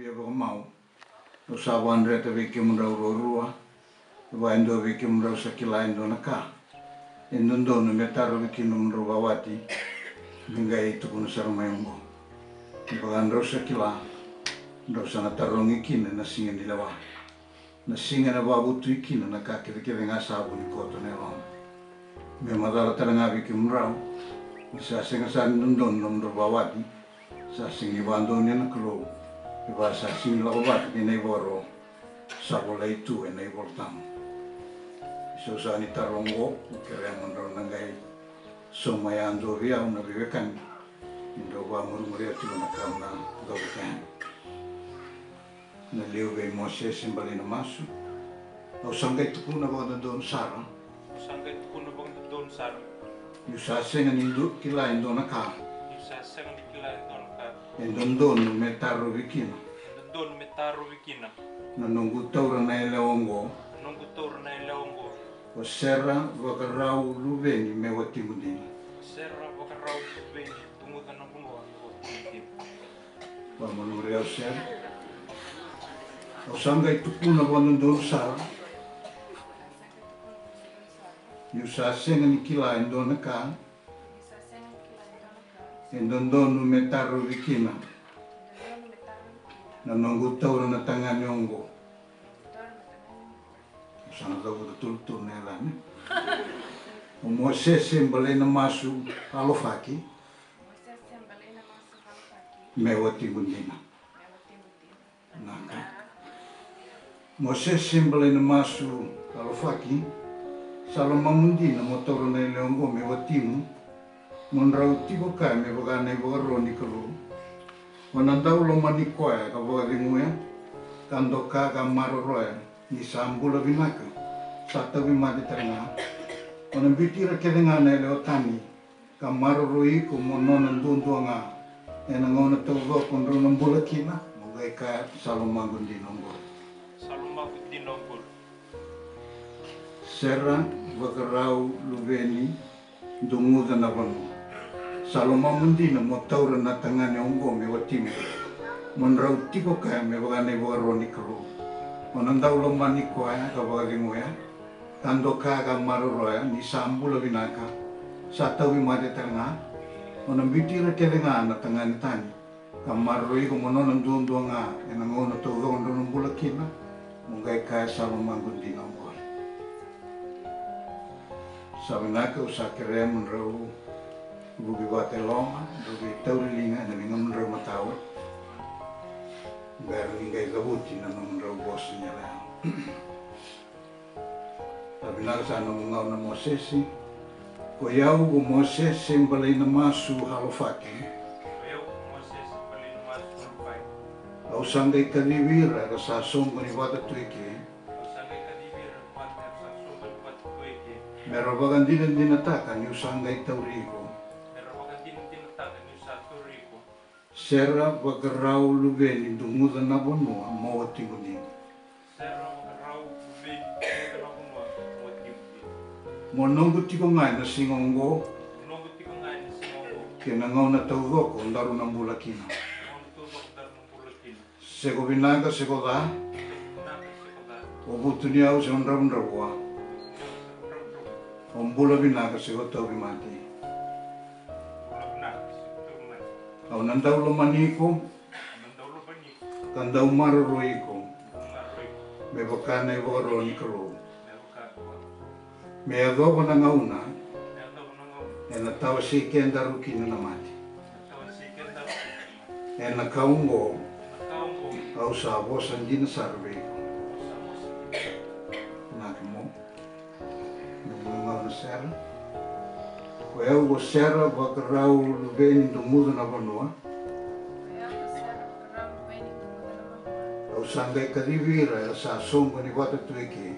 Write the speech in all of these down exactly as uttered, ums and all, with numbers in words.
Via vakamau, au sa vakadreta vei kemudrau ruarua, vaka e dua vei kemudrau sa kila e dua na ka e dodonu me tarovi kina nomudrau vawati, me qai tukuna sara mai oqo. Me vaka drau sa kila, drau sa na tarogi kina ena siga ni lewa, na siga ena vakavotui kina na ka kecekece ga sa vu ni koto na yalona. Me macala tale ga vei kemudrau, ni sa sega sara ni dodonu nomudrau vawati, sa sega ni vakadonuya na Kalou, kevaka sa sega ni lako vata kei na ivakaro sa volai tu ena iVolatabu. Ni sa sega ni taro oqo, au kerea mo drau na qai sauma yadua vei au na veiwekani, ni drau vakamurimuria tiko na ka au na cavuta yani. Na liu vei Mosese balei na masu. Au sa qai tukuna vakadodonu sara. Au sa qai tukuna vakadodonu sara. Niu sa sega ni du-, kila e dua na ka. Niu sa sega ni kila e dua na ka. E dodonu me tarovi kina. E dodonu me tarovi kina. Na noqu taura na yalewa oqo. Na noqu taura na yalewa oqo. O Sera Vakarau Luveni me watiqu dina. O Sera Vakarau Luveni, Duguca na Vanua, me watiqu dina. Vakamuri au Sera. Au sa qai tukuna vakadodonu sara. Niu sa sega ni kila e dua na ka. E dodonu me tarovi kina. Na noqu taura na tagane oqo. Au sa na cavuta tulutulu na yacana. O Mosese balei na masu Alofaki. Me watiqu dina. Naka. Mosese balei na masu Alofaki, sa lomamu dina mo taura na yalewa oqo me watimu, mo drau tiko kaya me vaka na ivakaro ni Kalou. O na dau lomani koya ka vakaceguya, ka doka ka maroroya, ni sa bula vinaka, sa tauvimate tale ga. O na biuti ira kece ga na yalewa tani, ka maroroi iko mo nona duadua ga ena gauna taucoko drau na bula kina, mo qai kaya sa lomaqu dina oqori. Sa lomaqu dina oqori. Sera Vakarau Luveni, Duguca na Vanua. Sa lomamu dina mo taura na tagane oqo me watimu, mo drau tiko kaya me vaka na ivakaro ni Kalou. O na dau lomani koya ka vakaceguya, ka doka ka maroroya ni sa bula vinaka, sa tauvimate tale ga. O na biuti ira kece ga na tagane tani, ka maroroi iko mo nona duadua ga ena gauna taucoko drau na bula kina, mo qai kaya sa lomaqu dina oqori. Sa vinaka, au sa kerea mo drau vuki vata e loma, drau veitauri liga ena ligamudrau matau. Bera ni qai cavuti na nomudrau vosa ni yalewa. Sa vinaka, sa nomu gauna Mosese. Ko i au ko Mosese balei na masu Alofaki. Ko i au ko Mosese balei na masu Alofaki. Au sa qai kacivi ira era sa soqoni vata tu eke. Au sa qai kacivi ira vata era sa soqoni vata tu eke. Me ra vakadinadinataka niu sa qai tauri iko. Me ra vakadinadinataka niu sa tauri iko. Sera Vakarau Luveni, Duguca na Vanua, mo watiqu dina. Sera Vakarau Luveni, Duguca na Vanua, mo watiqu dina. Mo noqu tiko ga ena siga oqo. Mo noqu tiko ga ena siga oqo. Kei na gauna taucoko daru na bula kina. Gauna taucoko daru na bula kina. Se ko vinaka se ko ca. Se ko vinaka se ko ca. O vutuniyau se o dravudravua. O vutuniyau se o dravudravua. O bula vinaka se ko tauvimate. Au na dau lomani iko, ka dau maroroi iko, me vaka na ivakaro ni Kalou. Me yacova na gauna ena tawasei kedaru kina na mate. Ena ka oqo, au sa vosa dina sara vei iko. Na ka mo. Nomu gauna Sera. Ko yau ko Sera Vakarau Luveni, Duguca na Vanua. Au sa qai kacivi ira era sa soqoni vata tu eke.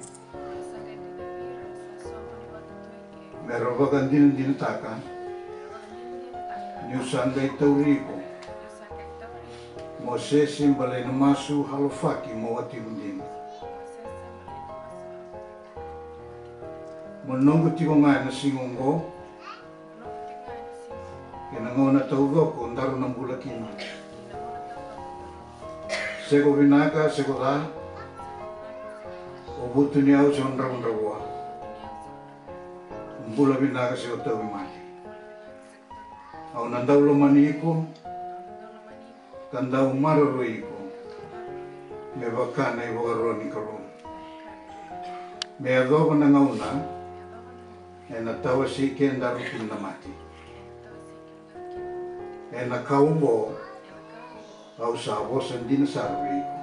Me ra vakadinadinataka niu sa qai tauri iko. Mosese balei na masu Alofaki mo watiqu dina. Mo noqu tiko ga ena siga oqo. Kei na gauna taucoko daru na bula kina. Se ko vinaka se ko ca, o vutuniyau se o dravudravua, o bula vinaka se o tauvimate, au na dau lomani iko ka dau maroroi iko, me vaka na ivakaro ni Kalou. Me yacova na gauna ena tawasei kedaru kina na mate. Ena ka oqo au sa vosa dina sara vei iko.